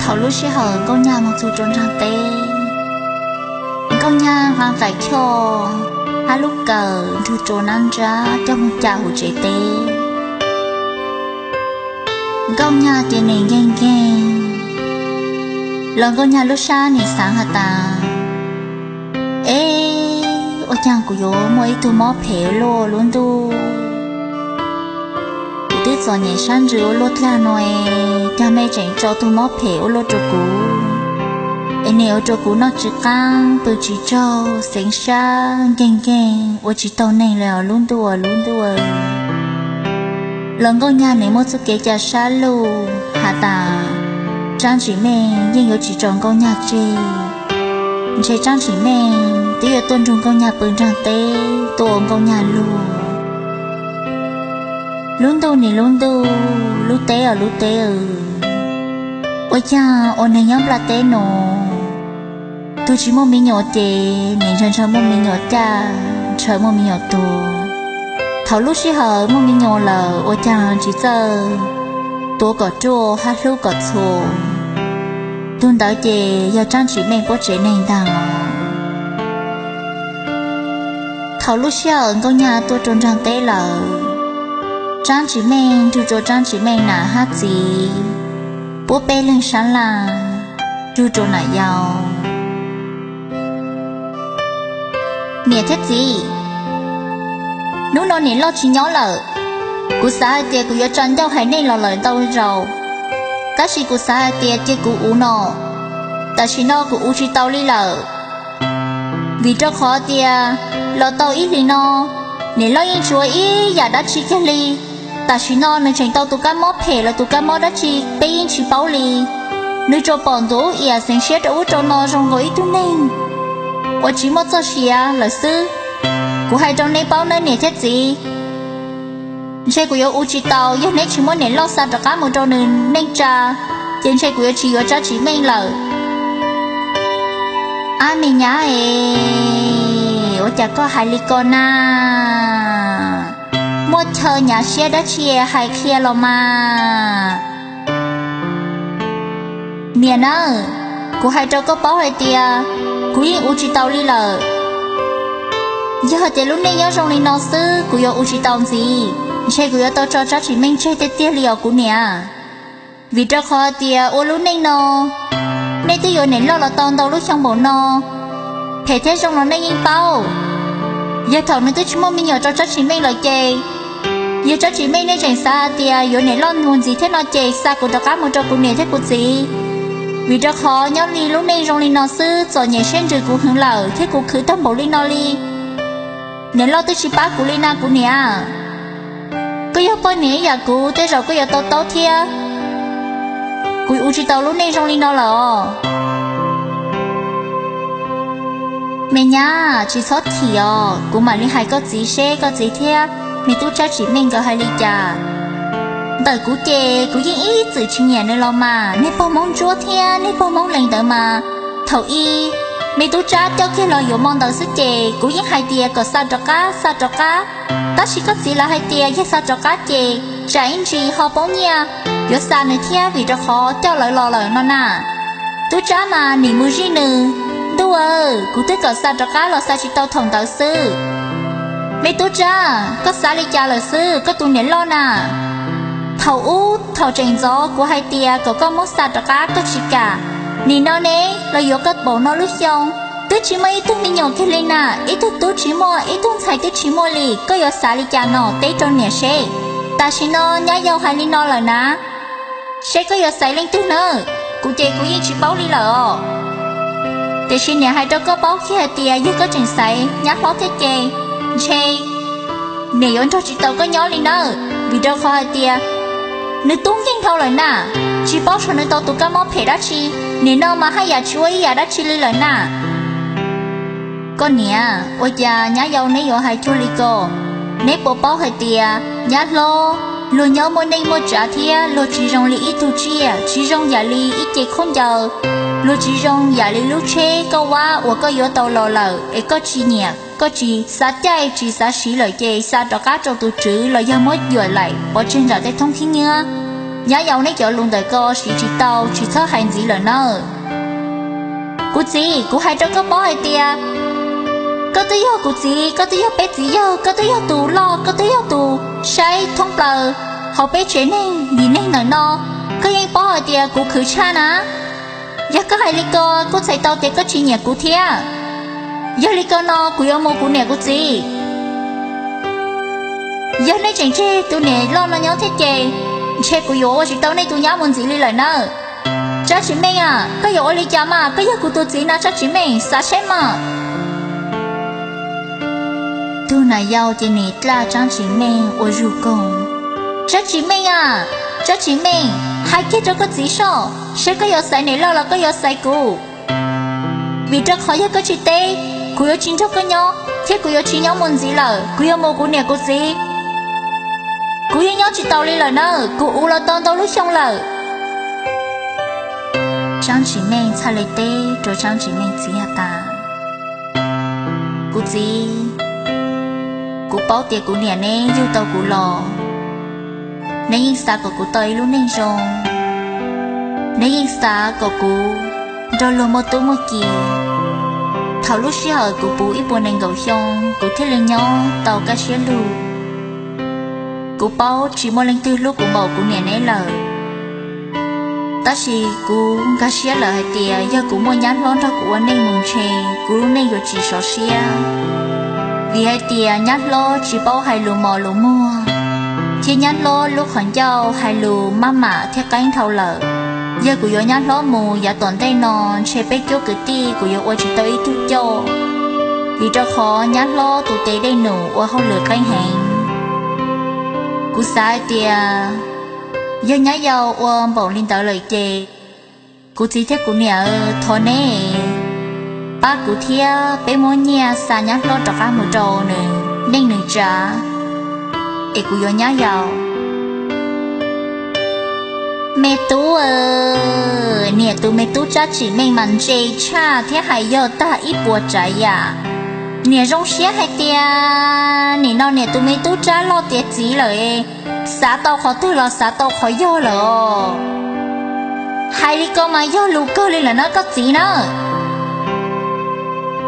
Thaum lub sij hawm Nkauj Nyag moog txug rua nraag teb, Nkauj Nyag nqaa qaim choj hab lub kawm nrug rua nab nrab coj moog ca huv tsev teb. Nkauj Nyag ces nim nkeeg nkeeg los Nkauj Nyag lub sab nim xaav has tas, Eb, ua caag kuv yuav muaj ib tug mob phem ua luaj lub ntuj? Kuv twb txom nyem sab ntsws ua luaj dlaag no, caag mej tseem tso tug mob phem ua luaj rua kuv, es nim ua rua kuv noj tsis qaab pw tsis tsaug, xeev sab nkeeg nkeeg ua tsis taug neeg le os lub ntuj, lub ntuj. Los Nkauj Nyag nim muaj txuj kev ca sab luj has tas, Tsaab Tsim Meej yeej yuav tsis tso Nkauj Nyag tseg, ntshe Tsaab Tsim Meej twb yuav tuaj nrug Nkauj Nyag pw nraag teb, tuaj ua Nkauj Nyag luag. Lub ntuj nim lub ntuj, lub teb os lub teb, ua caag ua neeg nyob nplaj teb nuav, tug tsis muaj me nyuam ces nim ntshaw ntshaw muaj me nyuam caj, ntshaw muaj me nyuam tuag. Thaum lub sij hawm muaj me nyuam lawm ua caag tsis txawj tuav kom ruaj hab hlub kom txhua, tug ntawd ces yog Tsaab Tsim Meej puab tsev neeg ntaag. Thaum lub sij hawm Nkauj Nyag tuaj rua nraag teb lawm, Tsaab Tsim Meej nrug rua Tsaab Tsim Meej nam hab txiv, puab peb leeg sab laj, nrug rua nam yau. Niam thiab txiv, hnub no niam loj tsis nyob lawm, kuv xav hais tias kuv yuav tsa ncauj hais nej los lawm ntau zaus, tab sis kuv xav hais tias cia kuv ua no, tam sim no kuv ua tsis tau li lawm. Vim rau qhov tias los tau ib hlis no, niam loj yeej tsis ua ib yam dab tsi kiag li. Tam sim no nws tseem tau tus kab mob phem los tus kab mob dab tsi peb yeej tsis paub li. Nws tsuas pom ntuav ub iam xeev siab rau ub rau no zoo nkaus ib tug neeg uas tsis muaj txoj sia lawm xwb. Kuv hais rau nej paub nawb niam thiab txiv, ntshe kuv yuav ua tsis tau, yog neb tsis muab niam loj xa rov qab mus rau nws neej tsa, ces ntshe kuv yuav tsis yuav Tsab Tsim Meej lawm. Ab me nyab es, ua cas koj hais li ko na? Muaj chaw hnyav siab dab tsi hais qhia los mas. Niam nawb, kuv hais rau koj paub hais tias kuv yeej ua tsis tau li lawm. Yog hais tias lub neej nyob zoo li no xwb kuv yuav ua tsis tau ntxiv, ntshe kuv yuav tau tso Tsab Tsim Meej tseg tiag tiag li os kuv niam. Vim rau qhov tias ua lub neej no, nej twb yuav niam loj los tau ntau lub xyoo npaum no, phem thiab zoo los nej yeej paub. Yog thaum nws twb tsis muaj me nyuam rau Tsab Tsim Meej lawm ces, yog Tsab Tsim Meej nej tseem xav hais tias yuav niam loj mus ntxiv thiab no ces xa kuv rov qab mus rau kuv niam thiab kuv txiv. Vim rau qhov nyob li lub neej zoo li no xwb txom nyem siab ntsws kuv heev lawm thiab kuv khwv tag npaum li no li. Niam loj twb tsis pab kuv li na kuv niam. Koj yog poj niam ib yam kuv tej zaum koj yuav to taub thiab. Kuv ua tsis tau lub neej zoo li no lawm os. Me nyab, tsis txhob thim os, kuv mam li hais koj txiv seb koj txiv thiab me tub Tsab Tsim Meej nkawd hais li cas. Ntawm kuv ces kuv yeej ib txwm tsis nyiam nws los mas, niag pog Hmoob Ntsuab thiab niag pog Hmoob Lees ntawd mas, thaum ub me tub Tsab coj kiag los yuav mo ntawd xwb ces kuv yeej hais tias kom xa rov qab, xa rov qab. Tab sis koj txiv lawv hais tias yog xa rov qab ces tsam ib ntsis ho poob nyiaj yuav xa nws thiab vim rau qhov coj lawv los lawm no na. Tub Tsab mas nim mus zij nws, ntuj aw, kuv twb kom xa rov qab los xa tsis tau thaum ntawd xwb. Me tub Tsab, koj xav li cas lawm xwb koj tus niam loj na? Thaum ub thaum tseem ntxov kuv hais tias kom koj muab xa rov qab koj tsis kam. Nim no ne, los yuav koj npaum no lub xyoo, twb tsis muaj ib tug me nyuam kiag li na, ib tug tub tsis muaj, ib tug ntxhais twb tsis muaj li, koj yuav xav li cas no teb rau niam seb. Tam sim no nyab yau hais li no lawm na, seb koj yuav xaiv leej twg na? Kuv ces kuv yeej tsis paub li lawm os. Tiam sis niam hais rau koj paub kiag hais tias yog koj tseem xaiv nyab hlob thiab ces ntshe niam yuav nrog tsis tau koj nyob li nawb, vim rau qhov hais tias nws tub nkeeg dhau lawm na, tsis paub saib nws tau tus kab mob phem dab tsi, nim no mas haj yam tsis ua ib yam dab tsi li lawm na. Koj niam, ua cas nyab yau neb yuav hais cuag li ko? Neb puas paub hais tias nyab hlob, luag nyob muaj neej muaj tsav thiab luag tsis zoo li ib tug tsiaj, tsis zoo yam li ib ce khaub ncaws, luag tsis zoo yam li lub tsheb kauj vab uas koj yuav tau los lawm es koj tsis nyiam, koj tsis xav caij tsis xav siv lawm ces xa rov qab rau tus tswv los yog muab yuam laim pov tseg nram tej thoob khib nyiab. Nyab Yau, neb cov lus ntawm ko siv tsis tau, tsis txhob hais ntxiv lawm nawb. Kuv txiv, kuv hais rau koj paub hais tias koj twb yog kuv txiv, koj twb yog peb txiv yawg, koj twb yog tus loj, koj twb yog tus saib thoob plaws hauv peb tsev neeg vim neeg ntawm no, koj yeej paub hais tias kuv khwv tshaj na. Yog koj hais li ko kuj txhais tau tias koj tsis nyiam kuv thiab. Yog li ko no kuv yuav mus kuv niam kuv txiv. Yog nej tseem tseg tus niam loj no nyob thiab ces ntshe kuv yuav ua tsis tau nej tus nyab mus ntxiv li lawm nawb. Tsab Tsis Meej a, koj yuav ua li cas mas, koj yog kuv tus txiv na Tsab Tsis Meej, xav saib mas. Tug nam yau ces nim dlaj Tsab Tsis Meej ua zuj koog. Tsab Tsis Meej a, Tsab Tsis Meej, hais kiag rau koj txiv soj, seb koj yuav xaiv niam loj los koj yuav xaiv kuv. Vim rau qhov yog koj tsis teb, kuv yuav tsis nrog koj nyob thiab kuv yuav tsis nyob mus ntxiv lawm, kuv yuav mus kuv niam kuv txiv. Kuv yeej nyob tsis taus li lawm nawb, kuv ua los tau ntau lub xyoo lawm. Tsab Tsis Meej txhaj le teb rau Tsab Tsis Meej txiv has tas, kuv txiv, kuv paub tias kuv niam neb yug tau kuv los, neb yeej xav kom kuv tau ib lub neej zoo, neb yeej xav kom kuv nrog luag muaj tub muaj ki. Thaum lub sij hawm kuv puv ib puas nees nkaum xyoo kuv thiaj li nyob tau kaj siab lug. Kuv paub tsis muaj leej twg hlub kuv npaum kuv niam neb lawm. Tab sis kuv nkag siab lawm hais tias yog kuv muaj nyab hlob nrog kuv ua neej mus ntshe kuv lub neej yuav tsis sov siab. Vim hais tias nyab hlob tsis paub hais lus mos lus muag, thiab nyab hlob lub qhov ncauj hais lus maj mam thiab qeeb dhau lawm. Yog kuv yuav nyab hlob mus yav tom ntej no ntshe peb cuab kwv tij kuv yuav ua tsis tau ib tug coj, vim rau qhov nyab hlob tus tes dej num ua hauj lwm qeeb heev. Kuv xav hais tias yog nyab yau ua npaum li ntawd lawm ces kuv txiv thiab kuv niam, thov neb pab kuv thiab peb muab nyiaj xa nyab hlob rov qab mus rau nws neej nws tsav es kuv yuav nyab yau. Me tub, niam tus me tub Tsab Tsis Meej mas ntse tshaj thiab hais yog tag ib puas tsav yam. Niam zoo siab hais tias nim no niam tus me tub Tsab loj tiav txiv lawm, xav tau qhov twg los xav tau qhov yog lawm os. Hais li ko mas yog lus kawg li lawm na koj txiv na.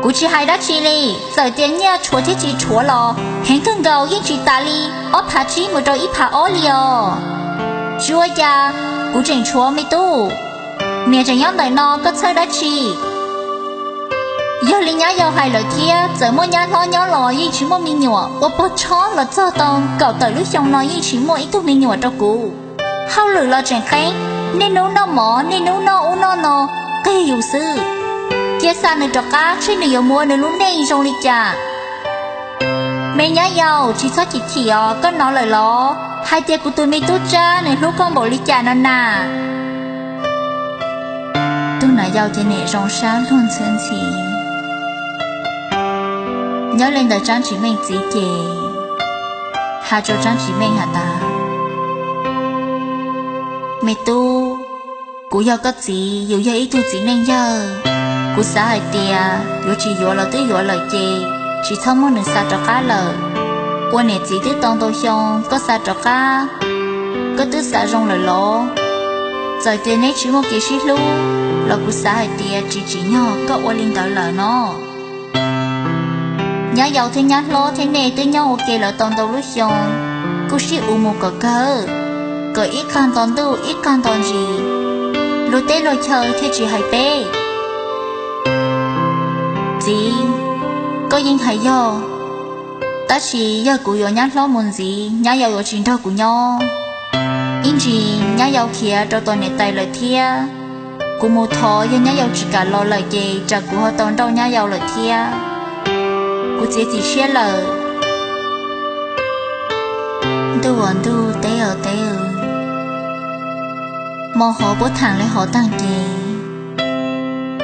Kuv tsis hais dab tsi li, txawm tias nyiaj tshuav thiab tsis tshuav los heev kawg nkaus yeej tsis tas li ob phav tsib mus rau ib phav ob li os. Tsis ua cas, kuv tseem tshuav me tub. Niam tseem nyob ntawm no koj txhawj dab tsi? Yog li nyab yau hais lawm thiab, txawm muaj nyab hlob nyob los yeej tsis muaj me nyuam, ua pog tshob los txog tau kaum tawm lub xyoo no yeej tsis muaj ib tug me nyuam rau kuv. Hauj lwm los tseem qeeb, niaj hnub noj mov niaj hnub noj ub noj no, qig yus xwb. Cia xa nws rov qab seb nws yuav mus ua nws lub neej zoo li cas. Me nyab yau, tsis txhob chim chim os, koj hnov lawm los hais tias kuv tus me tub Tsab nws hlub koj npaum li cas no na. Tug nam yau ces nim zoo sab luag ntxhi ntxhi. Nyob li ntawd Tsab Tsis Meej txiv ces has rau Tsab Tsis Meej has tas, me tub, kuv yog koj txiv, yus yog ib tug txiv neej yawg, kuv xav hais tias yuav tsis yuav los twb yuav lawm ces tsis txhob muab nws xa rov qab lawm. Ua niam txiv twb tau ntau xyoo, koj xa rov qab, koj twb xav zoo lawm los? Txawm tias neb tsis muaj kev sib hlub los kuv xav hais tias tsis tsim nyog koj ua li ntawd lawm no. Nyab yau thiab nyab hlob thiab nej twb nyob ua ke lawm tau ntau lub xyoo, kuj sib ua mus kom kawg, kom ib qag nto ntuj ib qag nto ntsis, luag teb luag chaw thiaj tsis hais peb. Txiv, koj yeej hais yog, tab sis yog kuv yuav nyab hlob mus ntxiv, nyab yau yuav tsis nrog kuv nyob. Ib ntsis nyab yau khiav rau tom niam tais lawm thiab, kuv mus thov yog nyab yau tsis kam los lawm ces tsam kuv ho tau nrauj nyab yau lawm thiab. Kuv txiav txim siab lawm. Ntuj aw ntuj, teb aw teb, mo hov puab thaam le hov taag ces,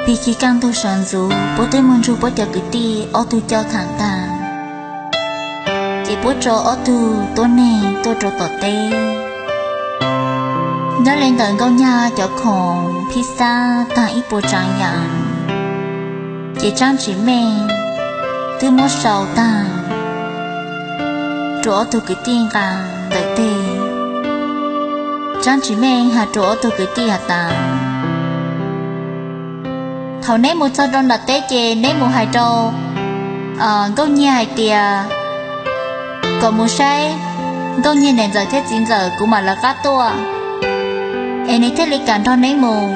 pig kig kaj ntug sawv ntxuv puab twb muaj ntsug puab cov kwv tij ob tug coj thaam taag, ces puab tso ob tug tuab neeg tuaj rau tom teb. Nyob le ntawm Nkauj Nyag cov khoom phij xab taag ib puas tsaav yaam, ces Tsaab Tsim Meej twb muab sau taag rua ob tug kwv tij nqaa ntawm teg. Tsaab Tsis Meej has rua ob tug kwv tij has tas, thaum neb mus txog rua nram teb ces neb mus hais rua Nkauj Nyiag hais tias kom mus saib Nkauj Nyiag niam ntxawm thiab txiv ntxawm, kuv mam lawv qab tuaj, es nws thiaj li kam nrog neb mus.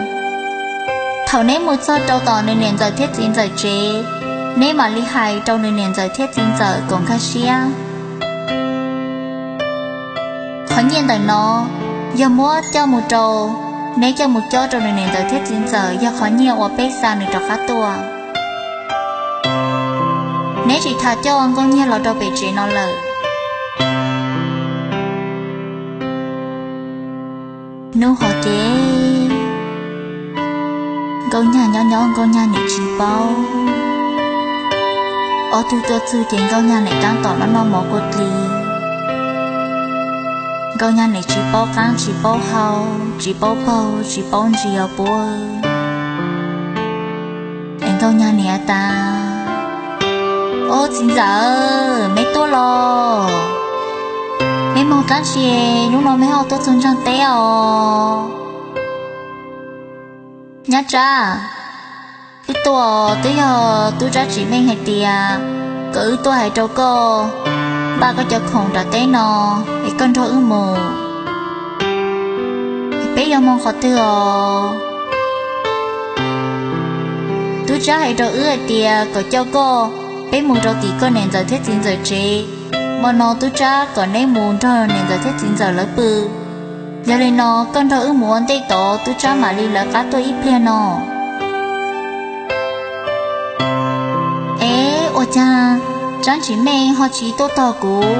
Thaum neb mus txog rua tom nws niam ntxawm thiab txiv ntxawm tsev, neb mam li hais rua nws niam ntxawm thiab txiv ntxawm kom nkag siab. Qhov nyiaj ntawm no yog muab coj mus rau, neb coj mus cob rau nws niam ntxawm thiab txiv ntxawm, yog qhov nyiaj uas peb xa nws rov qab tuaj. Neb tsis tas coj Nkauj Nyiag los rau pem tsev no lawm. Hnub hov ces Nkauj Nyiag nyob nyob Nkauj Nyiag nim tsis paub. Ob tug tuaj txug ces Nkauj Nyiag nim taab tom noj noj mov kua dlig. Nkauj Nyiag nim tsis paub qaab tsis paub hau, tsis paub paug tsis paub ntsis os puab. Es Nkauj Nyiag nim has tas, Ob txiv ntxawm, meb tuaj los? Meb moog dlaab tsi, hnub no meb ho tuaj txug ntsaag teb os? Nyab Tsab, wb tuaj twb yog tub Tsab Tsis Meej hais tias kom wb tuaj hais rau koj npaj koj cov khoom nram teb no es koj nrog wb mus. Peb yuav moog qhov twg os? Tub Tsab hais rau wb hais tias kom coj koj peb mus rau tim koj niam ntxawm thiab txiv ntxawm tsev. Mo no tub Tsab kom neb mus nrog niam ntxawm thiab txiv ntxawm lawv pw. Yog li no koj nrog wb mus ua ntej tod, tub Tsab mam li lawv qab tuaj ib pliag no. Es ua caag Tsab Tsis Meej ho tsis tuaj tog kuv,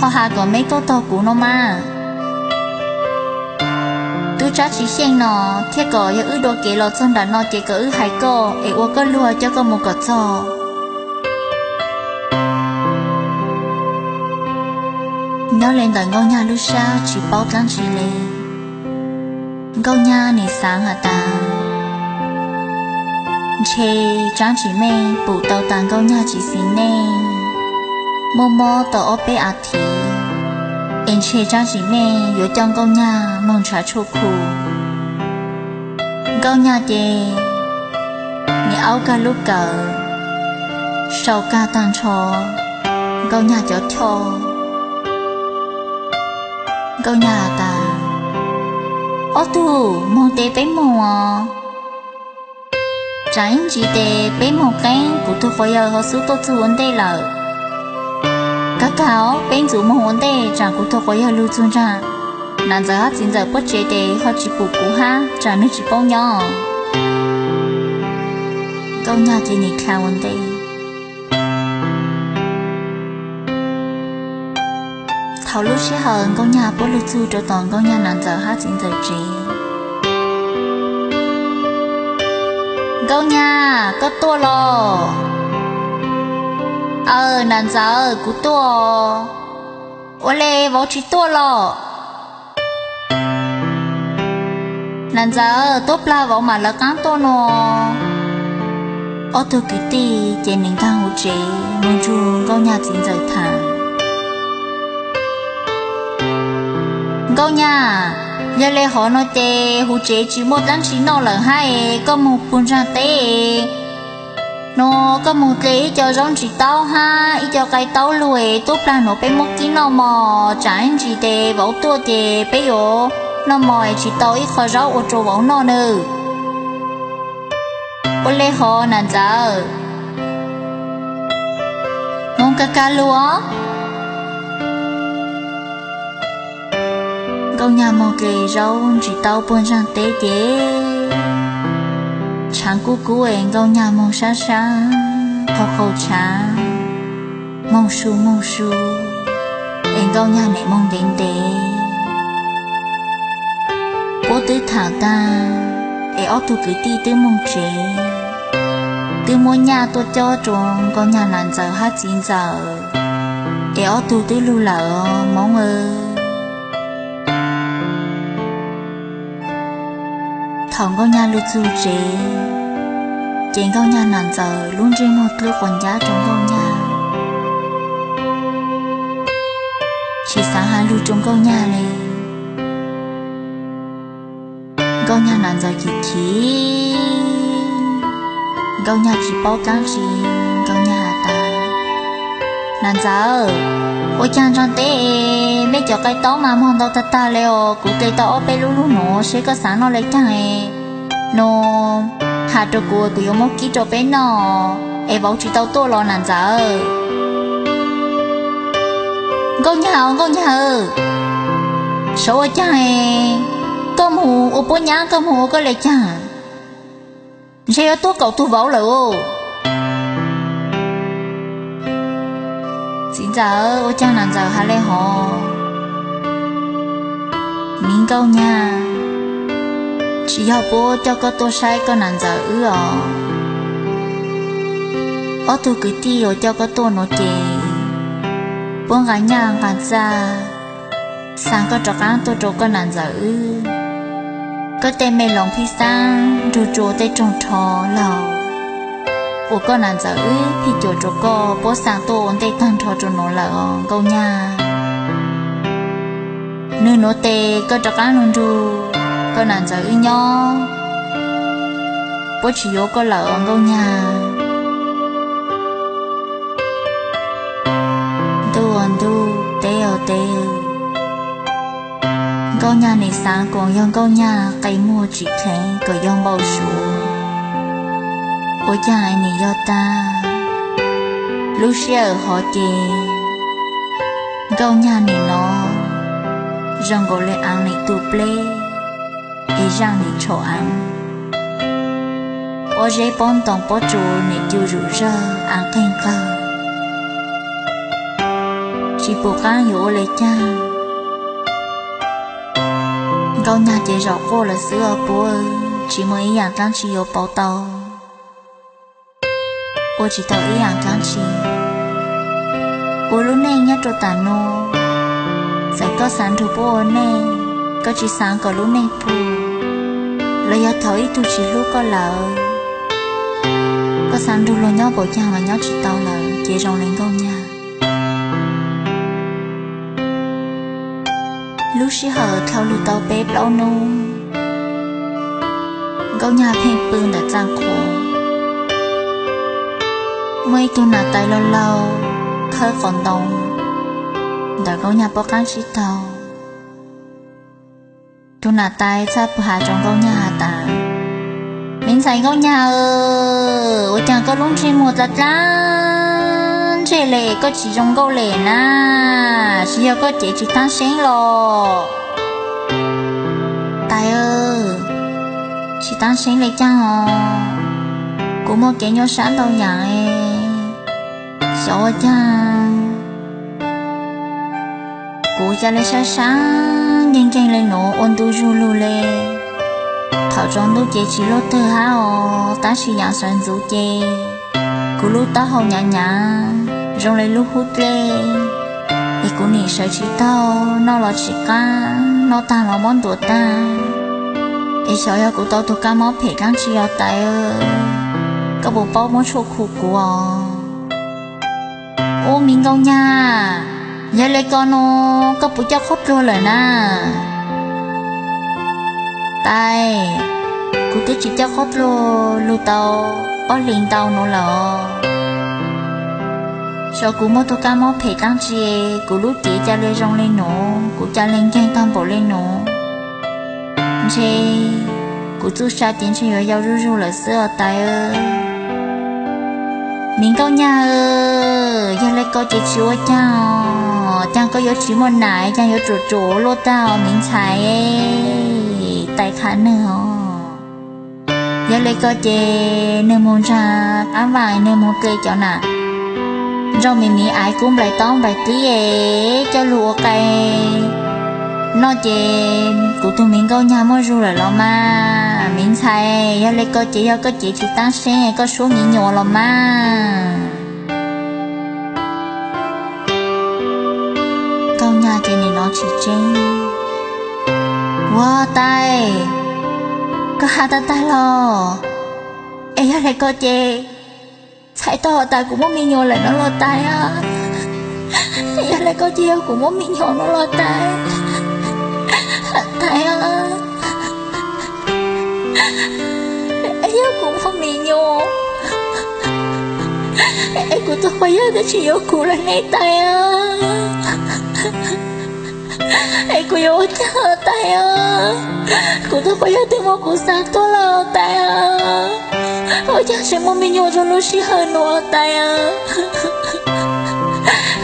ho has kom meb tuaj tog kuv no mas? Tub Tsab tsis xyeej no, thiaj kom yog wb dua kev los txog nram no ces kom wb hais koj es ua koj luag coj koj mus kom txog. Nyob li ntawm Nkauj Nyag lub sab tsis paub dlaab tsi li. Nkauj Nyag nim xaav has tas, ntshe Tsaab Tsim Meej pum tau tas Nkauj Nyag tsis xis neej, muaj mob tau ob peb as thiv, es ntshe Tsaab Tsim Meej yuav coj Nkauj Nyag moog nrhav tshuaj khu. Nkauj Nyag ces nim aub kag lub kawm, sau kag taag nrho Nkauj Nyag cov choj. Nkauj Nyag has tas, ob tug moog tes peb moog os. Tsaam ib ntsis tes peb moog qeeb kuv tug quas yawg ho xub tuaj txug ua ntej lawm. Kag kag os, peb ntxuav moog ua ntej tsaam kuv tug quas yawg lug txug nraag nam ntxawm hab txiv ntxawm puab tsev tes ho tsis pum kuv hab tsaam nwg tsis paub nyob. Nkauj Nyag ces nim dlha ua ntej. Thaum lub sij hawm Nkauj Nyag puab lug txug rua tom Nkauj Nyag nam ntxawm hab txiv ntxawm tsev. Nkauj Nyag, koj tuaj los? Aw, nam ntxawm, kuv tuaj. Ua le vauv tsis tuaj los? Nam ntxawm, tuab plag vauv mam lawv qaab tuaj no. Ob tug kwv tij ces nim nkaag huv tsev moog nrug Nkauj Nyag txiv ntxawm thaam. Nkauj Nyag, yog le hov no ces huv tsev tsis muaj dlaab tsi noj lawm hab es koj moog puag nraag teb no, koj moog dle ib co zaub ntsis taub hab ib co qai taub lug es tuab plag nuav peb muab kib noj mog. Tsaam ib ntsis tes vauv tuaj ces peb yuav noj mog es tsis tau ib qho zaub ua rua vauv noj nawb. Ua le hov nam ntxawm, moog kag kag lug os. Nkauj Nyag moog dle zaub ntsis taub puag nraag teb ces tshaav kub kub es Nkauj Nyag moog sab sab, qaug qaug tshaav, moog su moog su, es Nkauj Nyag nim moog ntev ntev. Puab twb thaam taag es ob tug kwv tij twb moog tsev, twb muab nyaj tuaj cob rua Nkauj Nyag nam ntxawm hab txiv ntxawm, es ob tug twb lug lawm os Moob aw. Thaum Nkauj Nyag lug txug tsev, ces Nkauj Nyag nam ntxawm lub ntsej muag dlub quas ncab rua Nkauj Nyag, tsis xaav has lug rua Nkauj Nyag le. Nkauj Nyag Nas Ntxawm chim chim, Nkauj Nyag tsis paub dab tsi, Nkauj Nyag has tas, Nas Ntxawm, ua caag ntsog teb, mej cov qe taub mas mog ntau tag tag le os, kuv hle tau ob peb lub lug nuav, seb koj xaav noj le caag, nub has rua kuv, kuv yuav muab kib rua peb noj, es vauv tsis tau tuaj los Nas Ntxawm. Nkauj Nyag, Nkauj Nyag, sav ua caag, koj moog ua puab nyab, koj moog ua koj le caag, ntshe yuav tuab kaum tug vauv lawm. Txiv ntxawm, ua caag Nas Ntxawm has le hov? Miv Nkauj Nyag, tsis yog puab coj koj tuaj saib koj Nas Ntxawm wb os. Ob tug kwv tij uas coj koj tuaj nuav ces puab nqa nyaj nqa txag xaa koj rov qaab tuaj rua koj Nas Ntxawm wb. Koj tej me loos phij xaab nrug rua tej roog rho laug uas koj Nas Ntxawm wb phij cuam rua koj, puab xaa tuaj ua ntej taag nrho rua nuav lawm os Nkauj Nyag. Nwg nuav tes koj rov qaab lug nrug koj Nas Ntxawm wb nyob, puab tsis yuav koj lawm os Nkauj Nyag. Ntuj ua ntuj, teb ua teb, Nkauj Nyag nim xaav kuas yog Nkauj Nyag qe muag tsim dheev kom yog npau suav, ua caag nim yog taag. Lub sij hawm hov ces Nkauj Nyag nim no zoo nkaus le aav nim tu pleb, es zaaj nim tshau aav, pob zeb pob ntoos pob tsuas nim cu zug zawg aav qeeg qawg, tsis pum qaab yuav ua le caag. Nkauj Nyag ces zaum quaj lawm xwb os puab, tsis muaj ib yaam dlaab tsi yuav pauv tau, ua tsis tau ib yaam dlaab tsi. Ua lub neej nyob rua taam nuav, txawm koj xaav nrug puab ua neej, koj tsis xaav kom lub neej puag, los yog thaum ib tug tsis hlub koj lawm, koj xaav nrug luag nyob npaum caag mas nyob tsis tau lawm ces zoo le Nkauj Nyag. Lub sij hawm dhau lug tau peb plaub nub, Nkauj Nyag pheej pw ntawm txaj qhua, muaj ib tug nas tais laug laug khawb qos ntoo ntawm Nkauj Nyag puab qaab tsib taug. Tug nas tais txhaj pw has rua Nkauj Nyag has tas, Me ntxhais Nkauj Nyag, ua caag koj lub ntsej muag dlaab dlaab ntseg le, koj tsis zoo nkauj le na, tsis yog koj cev tsis taab seeb los? Tais, tsis taab seeb le caag os, kuv muaj kev nyuaj sab ntau yaam, xyov ua caag kuv ca le sab sab nkeeg nkeeg le nuav ua ntu zug lug le. Thaum tsaus ntuj ces tsis luaj twg hab os, tab sis yaam sawv ntxuv ces kuv lub taub hau nyav nyav zoo le lub hub dlej, es kuv nim sawv tsis taug, noj los tsis qaab, noj taag los muab ntuav taag. Es xyov yog kuv tau tug kab mob phem dlaab tsi os tais, koj puas paub muab tshuaj khu kuv os? Ub, miv Nkauj Nyag, yog le ko nuav koj puas coj qhob dluag lawm na? Tais, kuv twb tsis coj qhob dluag lug tau ob hlis ntau nuav lawm os. Xyov kuv muaj tug kab mob phem dlaab tsi, kuv lub cev ca le zoo le nuav, kuv ca le nkeeg taag npaum le nuav. Ntshe kuv txuj sa ces ntshe yuav yau zuj zug lawm xwb os tais. Miv Nkauj Nyag, yog le ko ces tsis ua caag os, caag koj yuav tsis muaj nam, caag yuav ruam ruam luaj taag os miv ntxhais, tais qha nwg os. Yog le ko ces nwg moog ntsaag qaab vaam, nwg moog dle cov nam nroj miv miv aiv kub nplais taub nplais dlib es coj lug ua qe noj ces kuv tug miv Nkauj Nyag muaj zug lawm los mas miv ntxhais. Yog le ko ces yog koj cev tsis taab seeb, koj suab miv nyuas los mas. Nkauj Nyag ces nim no tsis tseeb. Ua tais, koj has tag tag los? Es yog le ko ces txhais tau has tas kuv muaj me nyuam lawm no los tais? Yog le ko ces yog kuv muaj me nyuam no los tais? Tais, Pog yawg twb tsis yuav kuv lawm ne Tais. Es kuv yuav ua cas Tais? Kuv tus pog yawg twb muab kuv xa tuaj lawm Tais. Ua cas tseem muaj me nyuam rau lub sij hawm no Tais?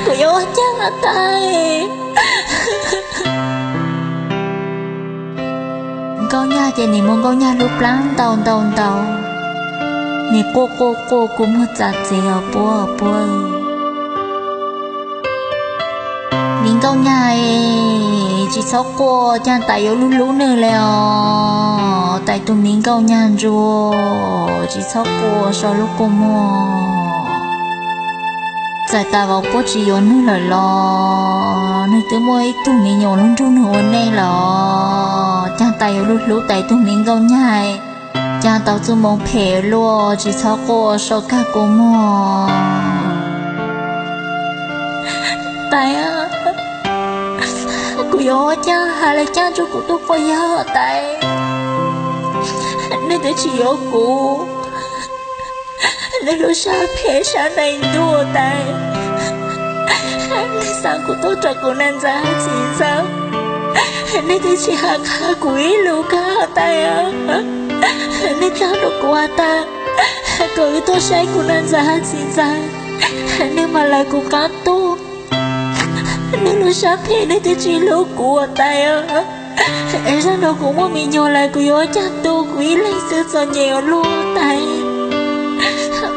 Kuv yuav ua cas Tais? Nkauj Nyag ces nim muab Nkauj Nyag lub plab ntaus ntaus ntaus, nim quaj quaj quaj kua muag txav txiv os puab os puab. Miv Nkauj Nyag, tsis txhob quaj, cas Tais yuav lub hlub nws li os. Tais tus miv Nkauj Nyag ntsuag, tsis txhob quaj so lub kua muag. Txawm tas vauv puab tsis yuav nws lawm los nws twb muaj ib tug me nyuam lub nrug nws ua neej lawm. Cas Tais yuav lub hlub Tais tus miv Nkauj Nyag, cas tau txuj moo phem luaj, tsis txhob quaj so kag kua muag. Tais, kuv yuav ua cas hais li cas rau kuv tus pog yawg Tais? Nws twb tsis yuav kuv, nws lub sab phem sab daim ntuj Tais. Nws xa kuv tuaj rau kuv niam ntxawm Hab Txiv Ntxawm, nws twb tsis hais qhia kuv ib lus kag Tais. Nws tag rau kuv has tas kom wb tuaj saib kuv niam ntxawm Hab Txiv Ntxawm, nws mam lawv kuv qab tuaj. Nws lub sab phem nws twb tsis hlub kuv Tais. Es zaj no kuv muaj me nyuam lawm kuv yuav ua cas tu, kuv ib leeg xwb txom nyem ua luaj Tais.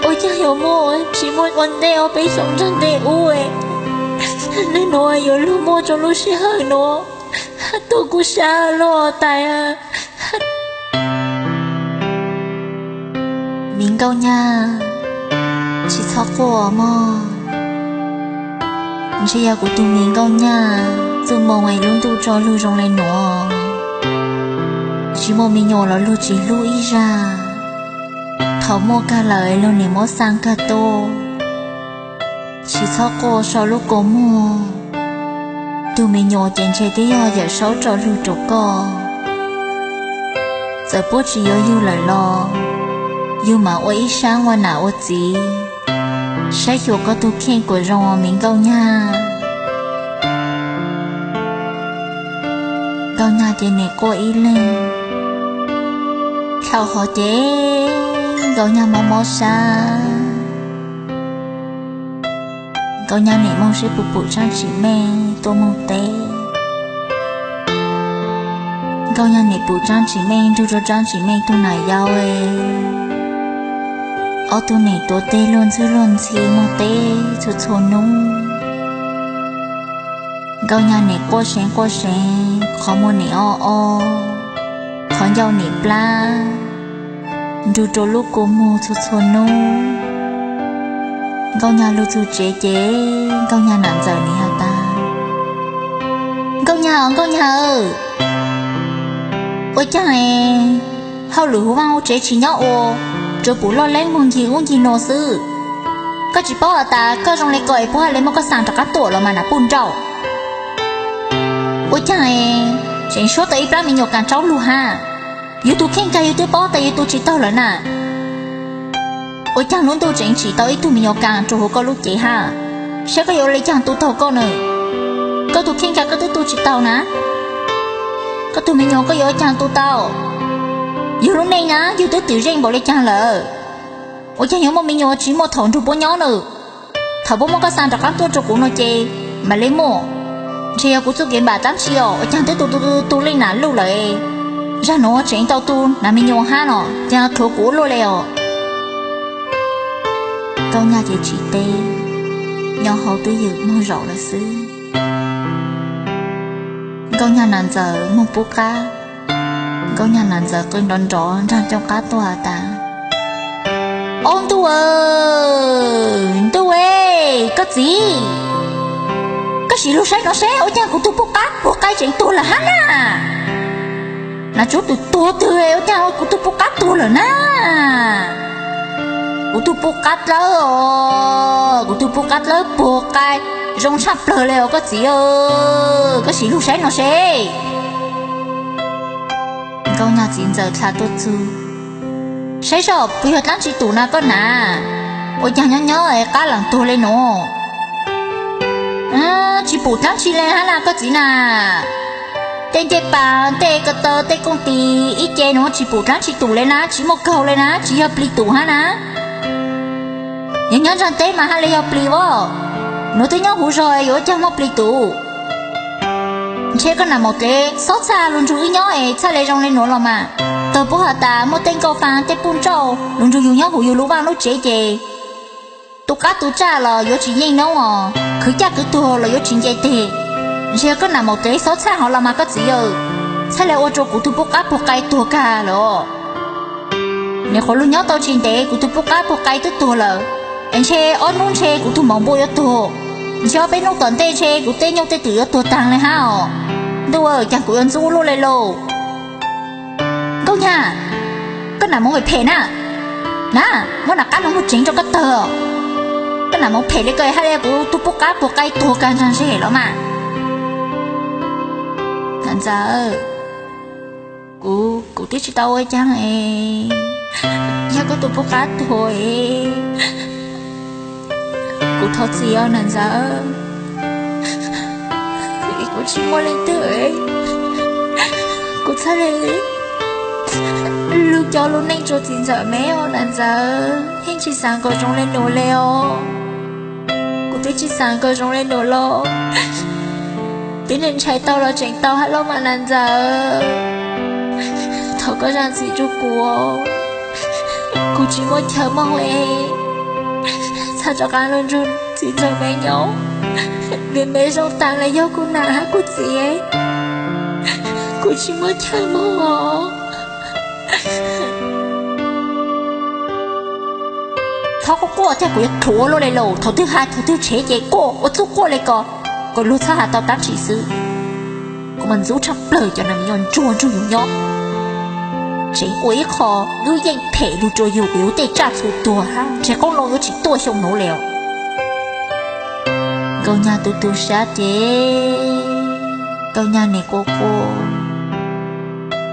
Ua cas yuav muaj tsis muaj ua ntej ob peb xyoos nrog ntej ub, nws nuav yuav luag muaj rau lub sij hawm nuav, tu kuv sab luaj Tais. Miv Nkauj Nyag, tsis txhob quaj mog. Ntshe yog kuv tus miv Nkauj Nyag txuj moo es lub ntuj tso lug zoo le nuav. Tsis muaj me nyuam los luag tsis hlub ib zaj, thaum muaj kag lawm luag nim muab xaa kag tuaj. Tsis txhob quaj so lub kua muag, tug me nyuam ces ntshe twb yog Yawm Saub tso lug rau koj. Txawm puab tsis yuav yug lawm los yug mam ua ib sab ua nam ua txiv, saib xyuas koj tug kheej kuas zoo os miv Nkauj Nyag. Nkauj Nyag ces nim quaj ib leeg, dhau hov ces Nkauj Nyag mob mob sab. Nkauj Nyag nim moog seb puas pum tsaab tsim meej tuaj moog teb. Nkauj Nyag nim pum tsaab tsim meej nrug rua tsaab tsim meej tug nam yau. Ob tug nim tuav teg luag ntxhwb luag ntxhi moog teb txhua txhua nub. Nkauj Nyag nim quaj seev quaj seev, qhov muag nim o o, qhov ncauj nim plab, nrug rua lub kua muag txhua txhua nub. Nkauj Nyag lug txug tsev ces Nkauj Nyag nam ntxawm nim has tas, Nkauj Nyag os Nkauj Nyag, ua caag hauj lwm huv vaaj huv tsev tsis nyob ua, tsuas pum loj leeb moog ncig ub ncig nuav xwb. Koj tsis paub has tas koj zoo le ko es puab hab le muab koj xaa rov qaab tuaj los mas nam puj nrauj. Ua caag tseem suab tau ib plab me nyuam kaam tsaub lug hab? Yug tug kheej kag yug twb paub tas yug tu tsis taug lawm na. Ua caag lub ntuj tseem tsim tau ib tug me nyuam kaam rua huv koj lub cev hab? Saib koj yuav le caag tu taug koj na. Koj tug kheej kag koj twb tu tsis taug na. Koj tug me nyuam koj yuav le caag tu tau? Yug lub neej na yug twb twm zeej npaum le caag lawm. Ua caag yuav muaj me nyuam tsis muaj thaum nrug puab nyob na? Thaum puab muab koj xaa rov qaab tuaj rua kuv no ces mam le muaj. Ntshe yog kuv txuj kev npam dlaab tsi os, ua caag twb tu tu tu tu leej nam luj lawm. Zag nuav tseem tau tu nam me nyuam hab no, caag thuav kuv ua luaj le os. Nkauj Nyag ces tsis teb, nyob hauv twb ywm moog zaum lawm xwb. Nkauj Nyag nam ntxawm moog pub qab. Nkauj Nyag nam ntxawm qw nrov nrov nraag cooj qab tuaj has tas, Ob ntuj, ntuj e, koj txiv, koj sim lug saib no seb ua caag kuv tug pub qab puag qaib tseem tuag lawm hab na. Nam tsuab tug tuag twg ua caag kuv tug pub qab tuag lawm na. Kuv tug pub qab dlawb os, kuv tug pub qab dlawb puag qaib zoo tshaj plawg le os koj txiv, koj sim lug saib no seb. Nkauj Nyag txiv ntxawm dlha tuaj txug, Saib seb puas yog dlaab tsi tum na koj nam? Ua caag nyob nyob es qab lam tuag le nuav? Tsis pum dlaab tsi le hab na koj txiv na. Tej ncej pas, tej ko taw, tej kooj tis ib ce nuav tsis pum dlaab tsi tum le na, tsis muaj kaug le na, tsis yog plig tum hab na. Yog nyob nraag teb mas hab le yog plig as. Nuav twb nyob huv zog yuav ua caag muaj plig tum? Ntshe koj nam maum txev xob txhaj lug nrug wb nyob es txhaj le zoo le nuav los mas. Tog puab has tas muaj tej nkauj faa tej puj nrauj lug nrug yug nyob huv yug lub vaaj lub tsev ces tu qab tu tsaj los yuav tsis yeej noob os, khwv caj khwv tuag los yuav tsis nce teg. Ntshe koj nam maum txev xob txhaj hov los mas koj txiv aw, txhaj le ua rua kuv tug puab qab puag qai tuag kag lawm. Nyuam qhuav lug nyob tau tsis ntev kuv tug puab qab puag qai twb tuag lawm, es ntshe ob nub ntshe kuv tug maum npua yuav tuag, ntshe ob peb nub tom ntej ntshe kuv tej nyuj tej twm yuav tuag taag le hab os. Ntuj aw, caag kuv yuav ntxub luj le lauj. Nkauj Nyag, koj nam moov phem na, na, muab nam qab noog lug tseev rua koj tawg. Koj nam moov phem le ko hab le kuv tug puab qab puag qai tuag kag nraag ntseg los mas. Nam ntxawm, kuv, kuv twb tsis tau ua caag es, yog koj tug puab qab tuag es, kuv thov txim os nam ntxawm. Kuv tsis muaj leej twg, kuv txhaj le lug coj lub neej rua txiv ntxawm me os nam ntxawm, yeej tsis xaav kom zoo le nuav le os. Kuv twb tsis xaav kom zoo le nuav los, twb ntshai tau los tseem tau hab los mas nam ntxawm. Thov koj zaam txim rua kuv, kuv tsis muaj chaw moog le, txhaj rov qaab lug nrug txiv ntxawm me nyob, vim me zoo taag le yog kuv nam hab kuv txiv, kuv tsis muaj chaw moog os. Txhob quaj quaj, caag kuv yuav thuam ua luaj le lauj. Thaum twg has thaum twg tshev ces quaj ua txuj quaj le ko, kom luag txhaj has tau dlaab tsi xwb. Kuv mas ntxub tshaj plawg cov nam me nyuam ntsuag nrug yus nyob. Tseem ua ib qho lub yeej phem lug rua yus, yus tej tsaj txhu tuag hab ntshe qoob loo yuav tsis tuaj xyoo nuav le os. Nkauj Nyag tu tu sab ces Nkauj Nyag nim quaj quaj,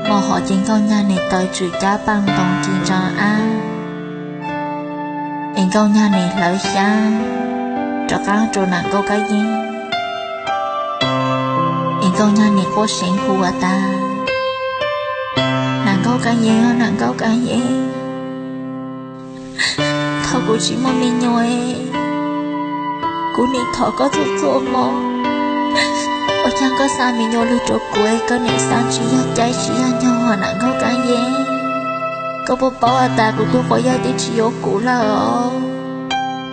mob hov ces Nkauj Nyag nim taw tswm cab paaj ntoo ci ntsaa ab, es Nkauj Nyag nim hlawv xyab rov qaab rua Nam Nkauj Kab Yeeb, es Nkauj Nyag nim quaj seev hu has tas, Nam Nkauj Kab Yeeb, Nam Nkauj Kab Yeeb, thaum kuv tsis muaj me nyuam, kuv nim thov koj txhua txhua hmo, ua caag koj xa me nyuam lug rua kuv, koj nim xa tsis yog caij tsis yog nyoog Nam Nkauj Kab Yeeb. Koj puas paub has tas kuv tug quas yawg twb tsis yuav kuv lawm os,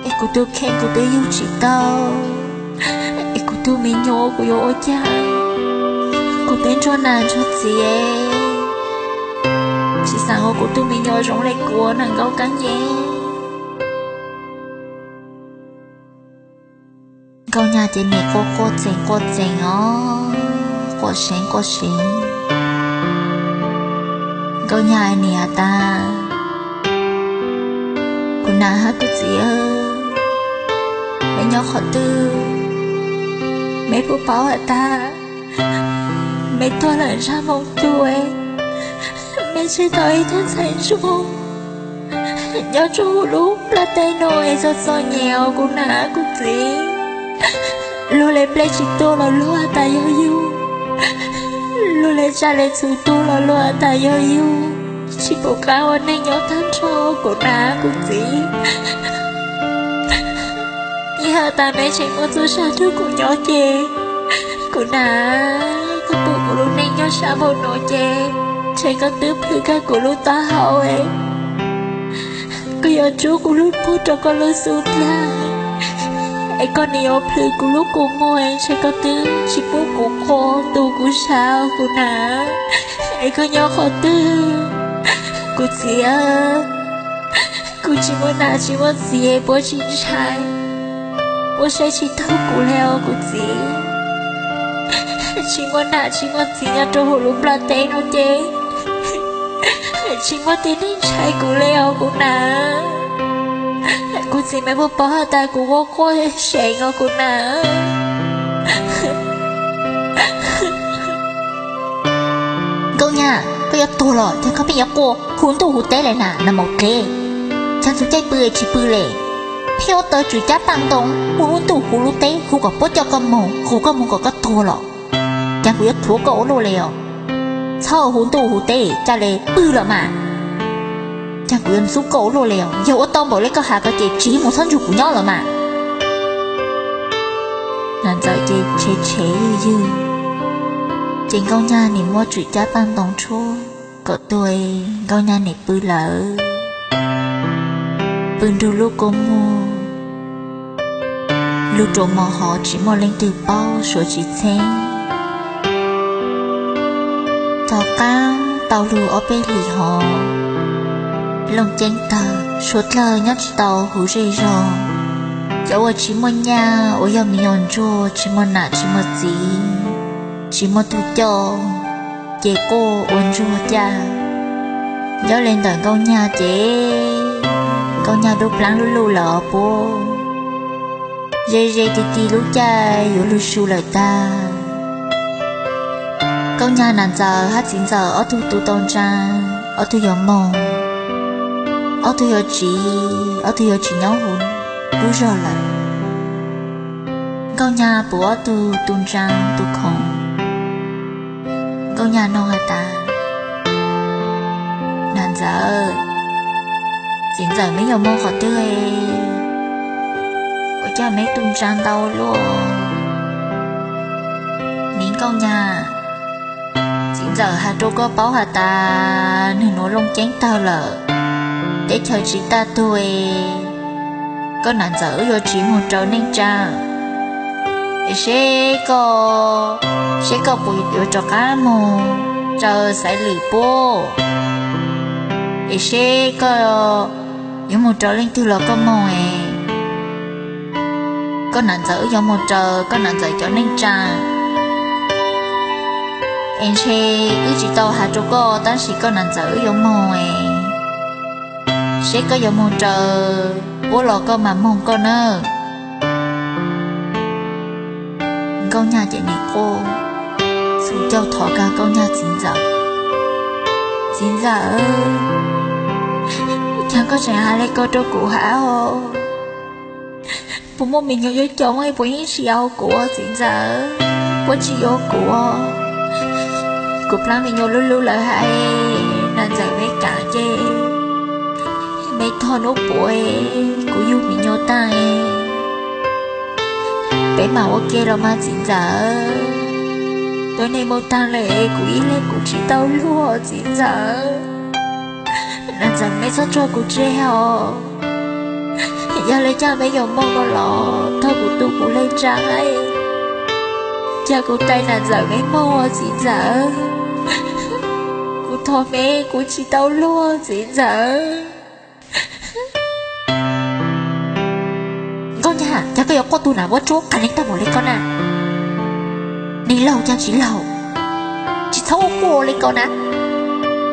es kuv tug kheej kuv twb yug tsis tau, es kuv tug me nyuam kuv yuav ua caag? Kuv twb nrug nam nrug txiv, tsis xaav ua kuv tug me nyuam zoo le kuv Nam Nkauj Kab Yeeb. Nkauj Nyag ces nim quaj quaj txeem quaj txeem os, quaj seev quaj seev. Nkauj Nyag nim has tas, kuv nam hab kuv txiv, meb nyob qhov twg? Meb puas paub has tas meb tuag lawm ntsag moo tug, meb tseg tau ib tug ntxhais ntsuag nyob rua huv lub nplaj teb nuav es txom txom nyem os kuv nam kuv txiv. Luag le nplej tsis tuaj los luag has tas yog yug, luag le tsaj le txhu tuaj los luag has tas yog yug, tsis pum qab ua neej nyob taag nrho kuv nam kuv txiv. Yog has tas meb tseem muaj txuj sa rua kuv nyob ces, kuv nam, koj pum kuv lub neej nyob sab npaum nuav ces, ntshe koj twb plhws kag kuv lub taub hau, koj yuav rub kuv lub puag rua koj lub xub ntiag, es koj nim yuav plhws kuv lub kua muag, ntshe koj twb tsis pub kuv quaj tu kuv sab kuv nam. Es koj nyob qhov twg kuv txiv? Kuv tsis muaj nam tsis muaj txiv puab tsis ntshai, puab saib tsis taug kuv le os kuv txiv. Tsis muaj nam tsis muaj txiv nyob rua huv lub nplaj teb nuav ces, tsis muaj tib neeg ntshai kuv le os kuv nam. Kuv txiv, meb puas paub has tas kuv quaj quaj seev os kuv nam. Nkauj Nyag, koj yuav tuag los caag koj pheej yuav quaj huv ntuj huv teb le na nam maum dlev? Caag txug caij pw tsis pw le? Thiab ua tau tswm cab paj ntoo, hu lub ntuj hu lub teb, hu kom puab coj koj moog, hu koj moog kom koj tuag los, cas kuv yuav thuav koj ua luaj li os. Txhob hu ntuj hu teb, ca le pw los mas. Cas kuv yuav ntxub koj ua luaj li os, yog ua tau npaum li koj has ko ces tsiv mus txhob nrug kuv nyob los mas. Nas ntxawm ces tshev tshev ywg ywg, ces Nkauj Nyag nim muab tswm cab paj ntoo tshuab kom tuag, Nkauj Nyag nim pw lawm. Pw nrug lub kua muag, lug rua mos hov tsis muaj leej twg paub suav tsis txheeb. Tom qaab tau lug ob peb hlis hov, Looj Ceeb tawg, suav dlawg nyob tsis tau huv zej zog. Cov uas tsis muaj nyaj, uas yog me nyuam ntsuag tsis muaj nam tsis muaj txiv, tsis muaj tug coj, ces quaj ua ntsuag caj. Nyob le ntawm Nkauj Nyag ces Nkauj Nyag dub plaab lub luj lawm puab, ze ze ti ti lub caij yuav lug su lawm tag. Nkauj Nyag nas ntxawm hab txiv ntxawm ob tug tu tau ntsaa, ob tug yuav moog, ob tug yuav tsiv, ob tug yuav tsis nyob huv lub zog lawm. Nkauj Nyag pum ob tug tu ntsaa tu khoom, Nkauj Nyag noog has tas, Nas ntxawm, txiv ntxawm meb yuav moog qhov twg, ua caag meb tu ntsaa ntau luaj? Miv Nkauj Nyag, txiv ntxawm has rua koj paub has tas nwg nuav Looj Ceeb tawg lawm, teb chaws tsis taag tug, koj nas ntxawm wb yuav tsiv moog raws neej tsaa, es seb koj, seb koj puas yuav rov qaab moog raws xaiv lwm puab, es seb koj yuav moog raws leej twg los koj moog es koj nas ntxawm wb yuav moog raws koj nas ntxawm cov neej tsaa. Es ntshe wb tsis tau has rua koj tab sis koj nas ntxawm wb yuav moog es seb koj yuav moog raws puab los koj mas moog koj nawb. Nkauj Nyag ces nim quaj, txhum caug thov kag Nkauj Nyag txiv ntxawm, Txiv ntxawm, ua caag koj tseem has le ko rua kuv hab os? Puas muaj me nyuam yuav coj muab puas yeej tsis yuav kuv txiv ntxawm, puab tsis yuav kuv. Kuv plaab me nyuam lub lub lawm hab, nas ntxawm meb kaam ces meb tog nub puav, kuv yug me nyuam taag, peb maam ua ke los mas txiv ntxawm. Tuab neeg moog taag lawm kuv ib leeg kuv tsis tau luag txiv ntxawm. Nas ntxawm meb txhob tso kuv tseg os. Yog le caag meb yuav moog no los thov kuv tu kuv le ntsaa, ca kuv tais nas ntxawm meb moog txiv ntxawm. Kuv thov meb kuv tsis tau luag txiv ntxawm. Nkauj Nyag, cas koj yuav quaj tug nas vuab tsuab qas leeg tag npaum le ko na? Neeg laug caag tsis laug, tsis txhob quaj le ko na.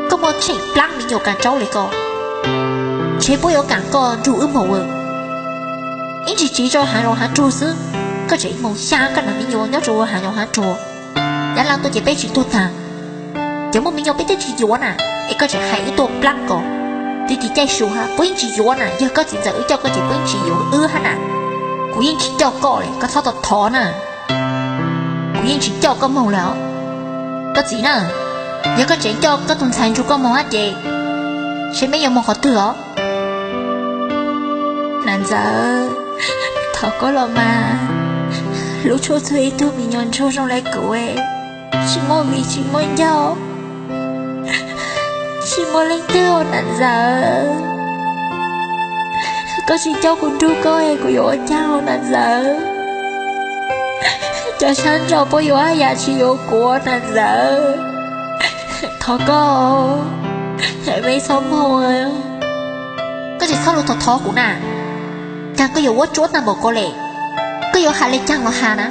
Koj muaj tsheej plaab me nyuam kaam tsaub le ko, ntshe puab yuav kaam koj nrug wb moog. Ib ntsis tsiv rua haav zoov haav tsuag xwb, koj tseem moog xyaa koj nam me nyuam nyob rua haav zoov haav tsuag. Yav laaj tuaj ces peb tsis tuag taag, ces muaj me nyuam peb twb tsis yuav na, es koj tseem hais wb tuaj plaab ko. Twb tsis caij su hab puab yeej tsis yuav na, yog koj txiv ntxawm wb coj koj ces puab yeej tsis yuav wb hab na. Kuv yeej tsis coj koj li, koj txhob tau thov na. Kuv yeej tsis coj koj moog li os. Koj txiv na, yog koj tseem coj koj tug ntxhais nrug koj moog hab ces, seb meb yuav moog qhov twg os? Nas ntxawm, thov koj los mas, lub tshuaj txug ib tug me nyuam ntsuag zoo le kuv, tsis muaj viv tsis muaj ncaus, tsis muaj leej twg os nas ntxawm. Koj tsis coj kuv nrug koj es kuv yuav ua caag os nas ntxawm? Cov sab ntso puab yuav hab yam tsis yuav kuv nas ntxawm. Thov koj, meb txhob moog. Koj tsis txhob lug thov thov kuv na. Caag koj yuav vuab tsuab taag npaum ko le? Koj yuav has le caag los has na.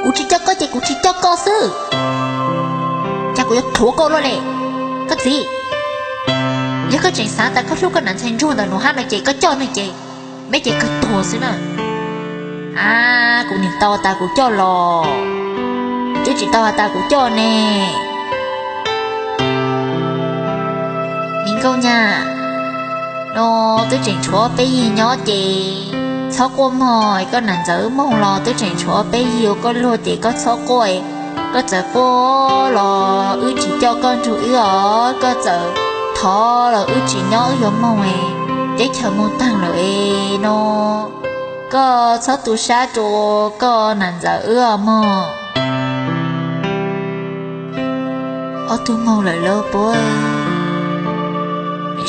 Kuv tsis coj koj ces kuv tsis coj koj xwb. Cas kuv yuav thuav koj luaj le? Koj txiv, yog koj tseem xaav tas koj hlub koj nam ntxhais ntsuag ntawm nuav hab no ces koj coj nwg ces, meb ces kawg tuag xwb na. A, kuv nim tau tas kuv coj los, twb tsis tau has tas kuv coj ne. Miv Nkauj Nyag, No, twb tseem tshuav peb yig nyob ces txhob quaj mog, koj nam ntxawm wb moog los twb tseem tshuav peb yig ua koj luag ces koj txhob quaj. Koj txawm quaj los wb tsis coj koj nrug wb os, koj txawm thov los wb tsis nyob, wb yuav moog es teb chaws moog taag lawm no. Koj txhob tu sab rua koj nam ntxawm wb os mog. Ob tug moog lawm lauj puab,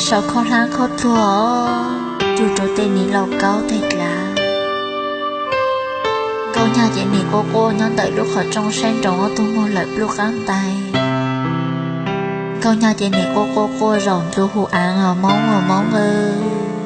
sau khaub hlaab khaub dluag rug rua tej niam laus kaub teg dlav. Nkauj Nyag ces nim quaj quaj nyob ntawm lub qhov rooj saib nroos ob tug moog lawm pluj qaab ntais. Nkauj Nyag ces nim quaj quaj quaj zaum ntxuav hu aav os Moob, Moob aw.